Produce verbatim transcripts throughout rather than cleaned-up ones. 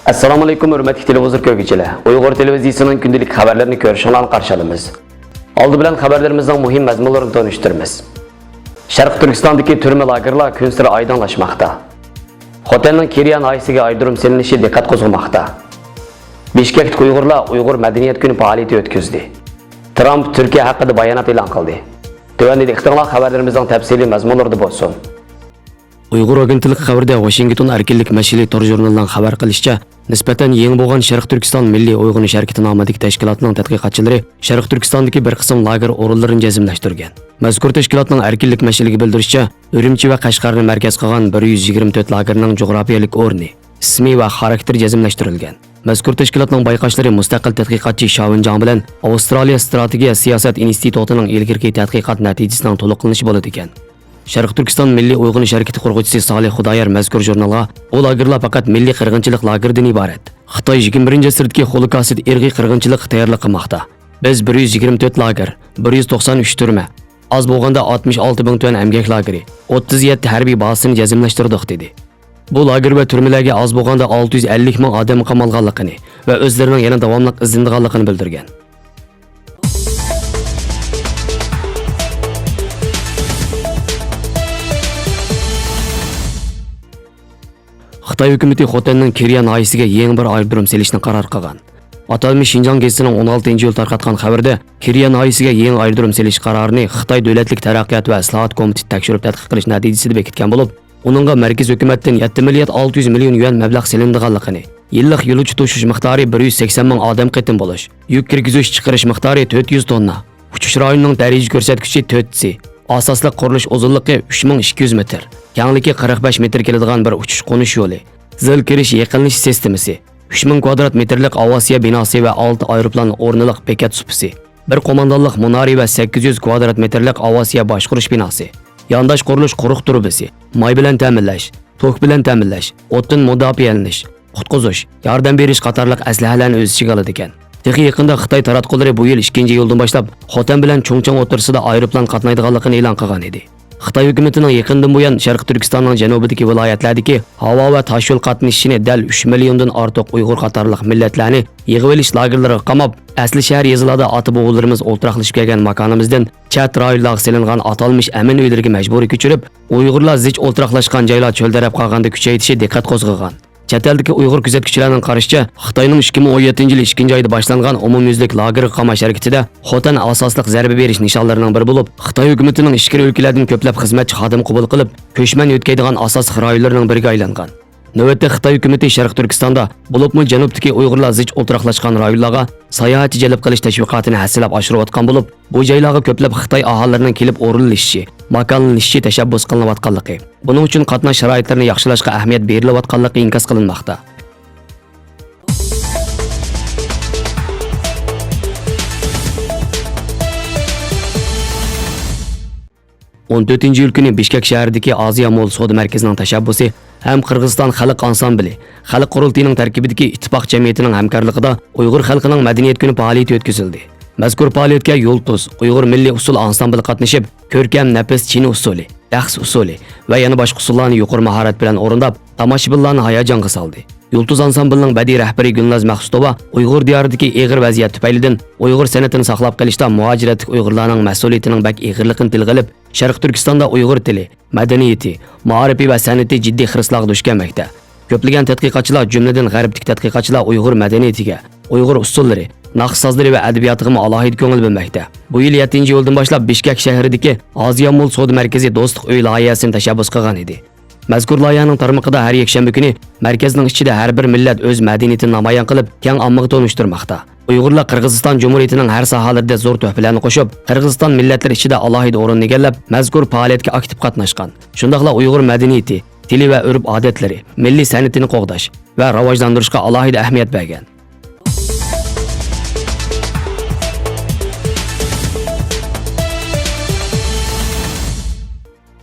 ئەسسالامۇئەلەيكۇم، ھۆرمەتلىك تېلېۋىزور كۆرگۈچىلەر! ئۇيغۇر تېلېۋىزىيىسىنىڭ كۈندىلىك خەۋەرلىرىنى كۆرۈشۈڭلارنى قارشى ئالىمىز. ئالدى بىلەن خەۋەرلىرىمىزنىڭ مۇھىم مەزمۇنلىرىنى تونۇشتۇرىمىز. شەرقىي تۈركىستاندىكى تۈرمە لاگېرلار كۈنسېرى ئايدىڭلاشماقتا. خوتەننىڭ كېرىيە ناھىيەسىگە ئايرودروم سېلىنىشى دىققەت قوزغىماقتا. بىشكەكتىكى ئۇيغۇرلار ئۇيغۇر مەدەنىيەت كۈنى پائالىيىتى ئۆتكۈزدى. ترامپ تۈركىيە ھەققىدە بايانات ئېلان قىلدى. تۆۋەندە دىققىتىڭلار خەۋەرلىرىمىزنىڭ تەپسىلىي مەزمۇنلىرىدا بولسۇن. ئۇيغۇر ئاگېنتلىقى خەۋىرىدە ۋاشىنگتون ئەركىنلىك مەشئىلى تور ژۇرنىلىنىڭ خەۋەر قىلىشىچە، نىسبەتەن يېڭى بولغان شەرقىي تۈركىستان مىللىي ئويغىنىش ھەرىكىتى نامىدىكى تەشكىلاتنىڭ تەتقىقاتچىلىرى شەرقىي تۈركىستاندىكى بىر قىسىم لاگېر ئورۇنلىرىنى جەزملەشتۈرگەن. مەزكۇر تەشكىلاتنىڭ ئەركىنلىك مەشئىلىگە بىلدۈرۈشىچە، ئۈرۈمچى ۋە قەشقەرنى مەركەز قىلغان بىر يۈز يىگىرمە تۆت لاگېرنىڭ جۇغراپىيەلىك ئورنى، ئىسمى ۋە خاراكتېرى جەزملەشتۈرۈلگەن. مەزكۇر تەشكىلاتنىڭ بايقاشلىرى مۇستەقىل تەتقىقاتچى شاۋېن جاڭ بىلەن ئاۋسترالىيە ئىستراتېگىيە سىياسەت ئىنستىتۇتىنىڭ ئىلگىرىكى تەتقىقات نەتىجىسىنىڭ تولۇقلىنىشى بولىدىكەن. شەرقىي تۈركىستان مىللىي ئويغىنىش ھەرىكىتى قۇرغۇچىسى سالىھ خۇدايار مەزكۇر ژۇرنالغا، بۇ لاگېرلار پەقەت مىللىي قىرغىنچىلىق لاگېرىدىن ئىبارەت. خىتاي يىگىرمە بىرىنچى ئەسىردىكى خولوكاستىدا ئىرقىي قىرغىنچىلىققا تەييارلىق قىلماقتا. بىز بىر يۈز يىگىرمە تۆت لاگېر، بىر يۈز توقسان ئۈچ تۈرمە، ئاز بولغاندا ئاتمىش ئالتە مىڭ تۆۋەن ئەمگەك لاگېرى، ئوتتۇز يەتتە ھەربىي بازىسىنى جەزملەشتۈردۇق، دېدى. بۇ لاگېر ۋە تۈرمىلەرگە ئاز بولغاندا ئالتە يۈز ئەللىك مىڭ ئادەم قامالغانلىقىنى ۋە ئۆزلىرىنىڭ يەنە داۋاملىق ئىزدىنىدىغانلىقىنى بىلدۈرگەن. خىتاي ھۆكۈمىتى خوتەننىڭ كېرىيە ناھىيەسىگە يېڭى بىر ئايرودروم سېلىشنى قارار قىلغان. ئاتالمىش شىنجاڭ گېزىتىنىڭ ئون ئالتىنچى ئىيۇل تارقاتقان خەۋىرىدە، كېرىيە ناھىيەسىگە يېڭى ئايرودروم سېلىش قارارىنى خىتاي دۆلەتلىك تەرەققىيات ۋە ئىسلاھات كومىتېتى تەكشۈرۈپ تەتقىق قىلىش نەتىجىسىدە بېكىتكەن بولۇپ، ئۇنىڭغا مەركىزىي ھۆكۈمەتتىن يەتتە مىليارد ئالتە يۈز مىليون يۈەن مەبلەغ سېلىنىدىغانلىقىنى، يىللىق يولۇچى توشۇش مىقدارى بىر يۈز سەكسەن مىڭ ئادەم قېتىم بولۇش، يۈك كىرگۈزۈش چىقىرىش مىقدارى تۆت يۈز توننا، ئۇچۇش رايونىنىڭ دەرىجە كۆرسەتكۈچى تۆت سى، ئاساسلىق قۇرۇلۇش ئۇزۇنلۇقى ئۈچ مىڭ ئىككى يۈز مېتىر، كەڭلىكى قىرىق بەش مېتىر كېلىدىغان بىر ئۇچۇش-قونۇش يولى، زىل كىرىش-يېقىنلىنىش سىستېمىسى، ئۈچ مىڭ كۋادرات مېتىرلىق ئاۋىئاتسىيە بىناسى ۋە ئالتە ئايروپىلان ئورنىلىق بېكەت سۇپىسى، بىر قوماندانلىق مۇنارى ۋە سەككىز يۈز كۋادرات مېتىرلىق ئاۋىئاتسىيە باشقۇرۇش بىناسى، يانداش قۇرۇلۇش قۇرۇق تۇرۇبىسى، ماي بىلەن تەمىنلەش، توك بىلەن تەمىنلەش، ئوتتىن مۇداپىئەلىنىش، قۇتقۇزۇش، ياردەم بېرىش قاتارلىق ئەسلىھەلەرنى ئۆز ئىچىگە ئالىدىكەن. تېخى يېقىندا خىتاي تاراتقۇلىرى بۇ يىل ئىككىنچى ئىيۇلدىن باشلاپ خوتەن بىلەن چۇڭچىڭ ئوتتۇرىسىدا ئايروپىلان قاتنايدىغانلىقىنى ئېلان قىلغان ئىدى. خىتاي ھۆكۈمىتىنىڭ يېقىندىن بۇيان شەرقىي تۈركىستاننىڭ جەنۇبىدىكى ۋىلايەتلەردىكى ھاۋا ۋە تاشيول قاتنىشىشىنى دەل ئۈچ مىليوندىن ئارتۇق ئۇيغۇر قاتارلىق مىللەتلەرنى يىغىۋېلىش لاگېرلىرىغا قاماپ، ئەسلى شەھەر يېزىلاردا ئاتا-بوۋىلىرىمىز ئولتۇراقلىشىپ كەلگەن ماكانىمىزدىن چەت رايونلارغا سېلىنغان ئاتالمىش ئەمىن ئۆيلىرىگە مەجبۇرىي كۆچۈرۈپ، ئۇيغۇرلار زىچ ئولتۇراقلاشقان جايلار چۆلدەرەپ قالغاندا كۈچەيتىشى دىققەت قوزغىغان. چەت ئەلدىكى ئۇيغۇر كۆزەتكۈچىلەرنىڭ قارىشىچە، خىتاينىڭ ئىككى مىڭ ئون يەتتىنچى يىلى ئىككىنچى ئايدا باشلانغان ئومۇميۈزلۈك لاگېرغا قاماش ھەرىكىتىدە خوتەن ئاساسلىق زەربە بېرىش نىشانلىرىنىڭ بىرى بولۇپ، خىتاي ھۆكۈمىتىنىڭ ئىچكىرى ئۆلكىلەردىن كۆپلەپ خىزمەتچى خادىم قوبۇل قىلىپ، كۆچمەن يۆتكەيدىغان ئاساسلىق رايونلىرىنىڭ بىرىگە ئايلانغان. نۆۋەتتە خىتاي ھۆكۈمىتى شەرقىي تۈركىستاندا، بولۇپمۇ جەنۇبتىكى ئۇيغۇرلار زىچ ئولتۇراقلاشقان رايونلارغا ساياھەتچى جەلپ قىلىش تەشۋىقاتىنى ھەسسىلەپ ئاشۇرۇۋاتقان بولۇپ، بۇ جايلارغا كۆپلەپ خىتاي ئاھالىلىرىنىڭ كېلىپ ئورۇنلىشىشى، ماكانلىنىشىشى تەشەببۇس قىلىنىۋاتقانلىقى، بۇنىڭ ئۈچۈن قاتناش شارائىتلىرىنى ياخشىلاشقا ئەھمىيەت بېرىلىۋاتقانلىقى ئىنكاس قىلىنماقتا. ئون تۆتىنچى ئىيۇل كۈنى بىشكەك شەھىرىدىكى ئازىيا مول سودا مەركىزىنىڭ تەشەببۇسى ھەم قىرغىزىستان خەلق ئانسامبىلى، خەلق قۇرۇلتىيىنىڭ تەركىبىدىكى ئىتتىپاق جەمئىيىتىنىڭ ھەمكارلىقىدا ئۇيغۇر خەلقىنىڭ مەدەنىيەت كۈنى پائالىيىتى ئۆتكۈزۈلدى. مەزكۇر پائالىيەتكە يۇلتۇز ئۇيغۇر مىللىي ئۇسسۇل ئانسامبىلى قاتنىشىپ، كۆركەم نەپىس چىنە ئۇسسۇلى، رەقس ئۇسسۇلى ۋە يەنە باشقا ئۇسسۇللارنى يۇقىرى ماھارەت بىلەن ئورۇنداپ، تاماشىبىنلارنى ھاياجانغا سالدى. يۇلتۇز ئانسامبىلىنىڭ بەدىئىي رەھبىرى گۈلناز مەخسۇتوۋا ئۇيغۇر دىيارىدىكى ئېغىر ۋەزىيەت تۈپەيلىدىن ئۇيغۇر سەنئىتىنى ساقلاپ قېلىشتا مۇھاجىرەتلىك ئۇيغۇرلارنىڭ مەسئۇلىيىتىنىڭ بەك ئېغىرلىقىنى تىلغا ئېلىپ، شەرقىي تۈركىستاندا ئۇيغۇر تىلى، مەدەنىيىتى، مائارىپى ۋە سەنئىتى جىددىي خىرىسلارغا دۇچ كەلمەكتە. كۆپلىگەن تەتقىقاتچىلار، جۈملىدىن غەربتىكى تەتقىقاتچىلار ئۇيغۇر مەدەنىيىتىگە، ئۇيغۇر ئۇسسۇللىرى، ناخشا سازلىرى ۋە ئەدەبىياتىغىمۇ ئالاھىدە كۆڭۈل بۆلمەكتە. بۇ يىل يەتتىنچى ئىيۇلدىن باشلاپ بىشكەك شەھىرىدىكى ئازىيا مول سودا مەركىزى دوستلۇق ئۆيى لايىھەسىنى تەشەببۇس قىلغان ئىدى. مەزكۇر لايىھەنىڭ تارمىقىدا ھەر يەكشەنبە كۈنى مەركەزنىڭ ئىچىدە ھەر بىر مىللەت ئۆز مەدەنىيىتىنى نامايان قىلىپ، كەڭ ئاممىغا تونۇشتۇرماقتا. ئۇيغۇرلار قىرغىزىستان جۇمھۇرىيىتىنىڭ ھەر ساھەلىرىدە زور تۆھپىلەرنى قوشۇپ، قىرغىزىستان مىللەتلىرى ئىچىدە ئالاھىدە ئورۇننى ئىگىلەپ، مەزكۇر پائالىيەتكە ئاكتىپ قاتناشقان. شۇنداقلا ئۇيغۇر مەدەنىيىتى، تىلى ۋە ئۆرپ-ئادەتلىرى، مىللىي سەنئىتىنى قوغداش ۋە راۋاجلاندۇرۇشقا ئالاھىدە ئەھمىيەت بەرگەن.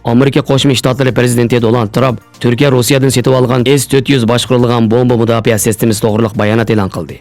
ئامېرىكا قوشما شتاتلىرى پىرېزىدېنتى دونالد ترامپ تۈركىيە روسىيەدىن سېتىۋالغان ئېس تۆت يۈز باشقۇرۇلغان بومبا مۇداپىئە سىستېمىسى توغرىلىق بايانات ئېلان قىلدى.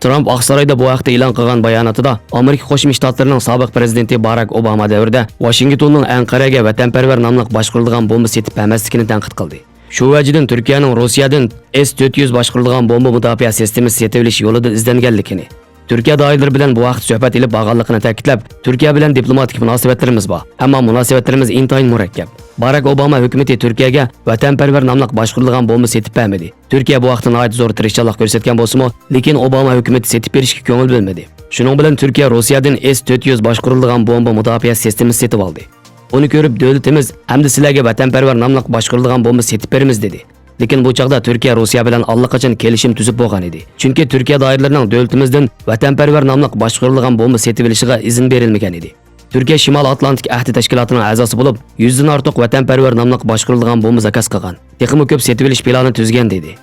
ترامپ ئاقسارايدا بۇ ھەقتە ئېلان قىلغان باياناتىدا، ئامېرىكا قوشما شتاتلىرىنىڭ سابىق پىرېزىدېنتى باراك ئوباما دەۋرىدە ۋاشىنگتوننىڭ ئەنقەرەگە ۋەتەنپەرۋەر ناملىق باشقۇرۇلىدىغان بومبا سېتىپ بەرمەسلىكىنى تەنقىد قىلدى. شۇ ۋەجىدىن تۈركىيەنىڭ روسىيەدىن ئېس تۆت يۈز باشقۇرۇلىدىغان بومبا مۇداپىئە سىستېمىسى سېتىۋېلىش يولىدا ئىزدەنگەنلىكىنى، تۈركىيە دائىرىلىرى بىلەن بۇ ھەقتە سۆھبەت ئېلىپ بارغانلىقىنى تەكىتلەپ، تۈركىيە بىلەن دىپلوماتىك مۇناسىۋەتلىرىمىز بار، ئەمما مۇناسىۋەتلىرىمىز ئىنتايىن مۇرەككەپ. باراك ئوباما ھۆكۈمىتى تۈركىيەگە ۋەتەنپەرۋەر ناملىق باشقۇرۇلىدىغان بومبا سېتىپ بەرمىدى. تۈركىيە بۇ ھەقتە ناھايىتى زور تىرىشچانلىق كۆرسەتكەن بولسىمۇ، لېكىن ئوباما ھۆكۈمىتى سېتىپ بېرىشكە كۆڭۈل بۆلمىدى. شۇنىڭ بىلەن تۈركىيە روسىيەدىن ئېس تۆت يۈز باشقۇرۇلىدىغان بومبا مۇداپىئە سىستېمىسى سېتىۋالدى. ئۇنى كۆرۈپ، دۆلىتىمىز ئەمدى سىلەرگە ۋەتەنپەرۋەر ناملىق باشقۇرۇلىدىغان بومبا سېتىپ بېرىمىز، دېدى. لېكىن بۇ چاغدا تۈركىيە روسىيە بىلەن ئاللىقاچان كېلىشىم تۈزۈپ بولغان ئىدى. چۈنكى تۈركىيە دائىرىلىرىنىڭ دۆلىتىمىزدىن ۋەتەنپەرۋەر ناملىق باشقۇرۇلىدىغان بومبا سېتىۋېلىشىغا ئىزىن بېرىلمىگەن ئىدى. تۈركىيە شىمال ئاتلانتىك ئەھدى تەشكىلاتىنىڭ ئەزاسى بولۇپ، يۈزدىن ئارتۇق ۋەتەنپەرۋەر ناملىق باشقۇرۇلىدىغان بومبا زاكاز قىلغان. تېخىمۇ كۆپ سېتىۋېلىش پىلانى تۈزگەن، دېدى.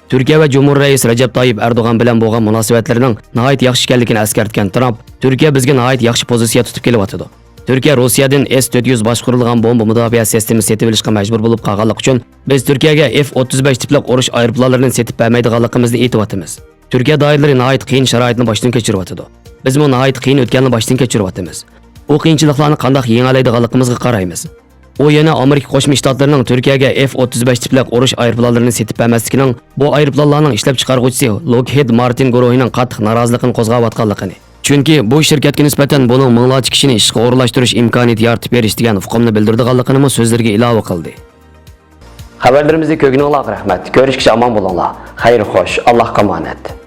تۈركىيە ۋە جۇمھۇر رەئىس رەجەپ تايىپ ئەردوغان بىلەن بولغان مۇناسىۋەتلىرىنىڭ ناھايىتى ياخشى ئىكەنلىكىنى ئەسكەرتكەن ترامپ، تۈركىيە بىزگە ناھايىتى ياخشى پوزىتسىيە تۇتۇپ كېلىۋاتىدۇ. تۈركىيە روسىيەدىن ئېس تۆت يۈز باشقۇرۇلىدىغان بومبا مۇداپىئە سىستېمىسى سېتىۋېلىشقا مەجبۇر بولۇپ قالغانلىقى ئۈچۈن، بىز تۈركىيەگە ئېف ئوتتۇز بەش تىپلىق ئۇرۇش ئايروپىلانلىرىنى سېتىپ بەرمەيدىغانلىقىمىزنى ئېيتىۋاتىمىز. تۈركىيە دائىرىلىرى ناھايىتى قىيىن شارائىتنى باشتىن كەچۈرۈۋاتىدۇ. بىزمۇ ناھايىتى قىيىن ئۆتكەلنى باشتىن كەچۈرۈۋاتىمىز. ئۇ قىيىنچىلىقلارنى قانداق يېڭەلەيدىغانلىقىمىزغا قارايمىز. ئۇ يەنە ئامېرىكا قوشما شتاتلىرىنىڭ تۈركىيەگە ئېف ئوتتۇز بەش تىپلىق ئۇرۇش ئايروپىلانلىرىنى سېتىپ بەرمەسلىكىنىڭ بۇ ئايروپىلانلارنىڭ ئىشلەپچىقارغۇچىسى لوكھېد مارتىن گۇرۇھىنىڭ قاتتىق نارازىلىقىنى قوزغاۋاتقانلىقىنى، چۈنكى بۇ شىركەتكە نىسبەتەن بۇنىڭ مىڭلارچە كىشىنى ئىشقا ئورۇنلاشتۇرۇش ئىمكانىيىتى يارىتىپ بېرىش دېگەن ئۇقۇمنى بىلدۈرىدىغانلىقىنىمۇ سۆزلىرىگە ئىلاۋە قىلدى. خەۋەرلىرىمىزنى كۆرگىنىڭلارغا رەھمەت. كۆرۈشكىچە ئامان بولۇڭلار. خەير خوش. ئاللاھقا ئامانەت.